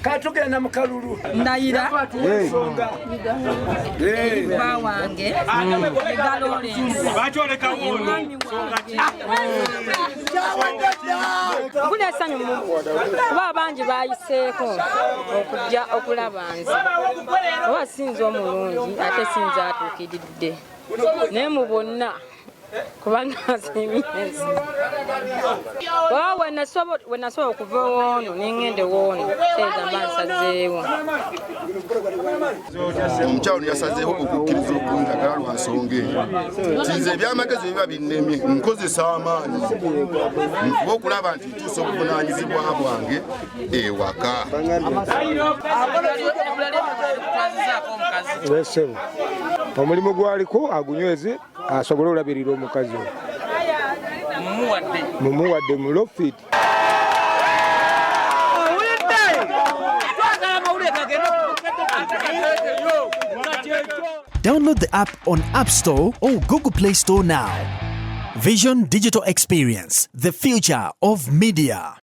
Katugenda mu kalulu. Ndayira eri bba wange Yiga Lawrence, ye mwami wange. Mpulira essanyu kuba abangi bayiseeko okujja okulaba nze, oba sinze omulungi ate sinze atuukiridde, naye mu bonna kubanga nsiimye. Oba wenasobola okuva ewoono nengenda ewoono, teeza mba nsazeewo. Omukyalo yasazeewo okukkiriza okunjagala lwa nsonga eyo nti nze ebyamagezi biba binnemye, nkozesa amaanyi nfuba okulaba nti ntuusa obuvunaanyizibwa bwange ewaka. Ssebo, omulimu gwaliko agunyweze asobole olabirira omukazi oyo. Mumuwadde mu lofit. Download the app on App Store or Google Play Store now. Vision Digital Experience, the future of media.